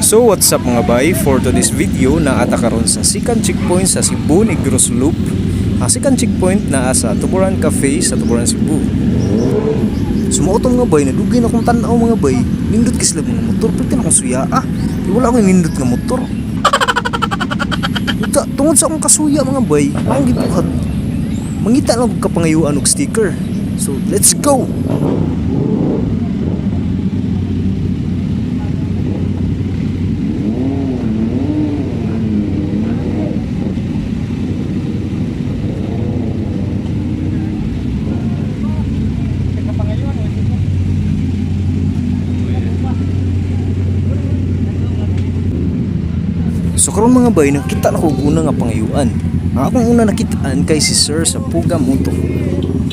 So what's up, mga bay? For today's video, naa ta karon sa second checkpoint sa Cebu Negros Loop. Ang second checkpoint naa sa Tuburan Cafe sa Tuburan, Cebu. So mao to, mga bay, nadugay na kong tan-aw, mga bay. Nindot kay sila mga motor, pero akong suya ah. Di wala akong nindot nga motor. Uta, tungod sa akong kasuya, mga bay, akong gibuhat. Mangita lang og kapangayuan og sticker. So let's go! So karon, mga bay, nakita na ko og una nga pangayuan. Ang akong una nakitaan kay si Sir sa Puga Moto.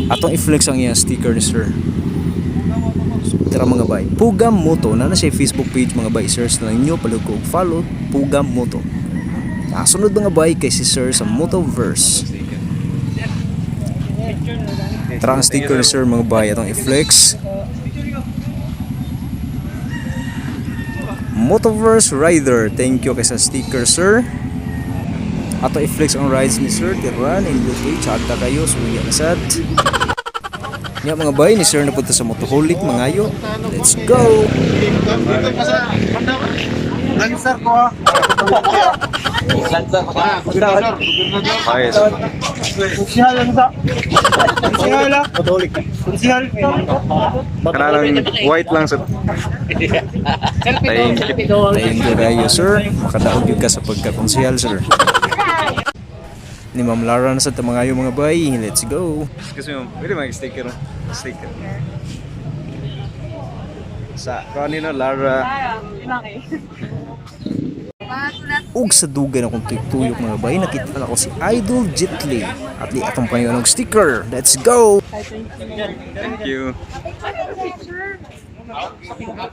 Atong i-flex ang iyang sticker ni Sir. So, tara, mga bay. Puga Moto na na siya Facebook page, mga bay. Search na lang ninyo, palihog ko og follow Puga Moto. Sunod, mga bay, kay si Sir sa Motoverse. Tara ang sticker ni Sir, mga bay, atong i-flex. Motoverse Rider. Thank you kay sa sticker, sir. Ato i-flex ang rides ni sir. Tira, nindot kay chata kayo. Suya na sad. Nya, mga bay, ni sir na punta sa Motoholic mangayo. Let's go! Lancer ko ah. Lancer ko. Gobernador, gobernador. Ayos. Konsihal ano sa? Konsihal ah. Konsihal. Kanang white lang sa. Thank you. Thank you kayo, sir. Makadaog yun ka sa pagkakonsihal, sir. Ni Ma'am Lara na sa mangayo, mga bay. Let's go! Excuse me, ma'am. Pwede mag-sticker? Sticker. Sa kanino Lara. Ug sa dugay na kong tuyok, mga bay, nakita na ko si Idol Jitli. At di atong pangayon og sticker. Let's go! Thank you.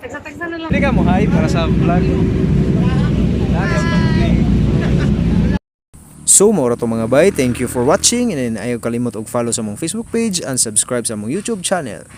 Tagsa-tagsa na lang. Hindi ka mo hi para sa vlog. So, mao ra to, mga bay. Thank you for watching and then ayaw kalimot og follow sa among Facebook page and subscribe sa among YouTube channel.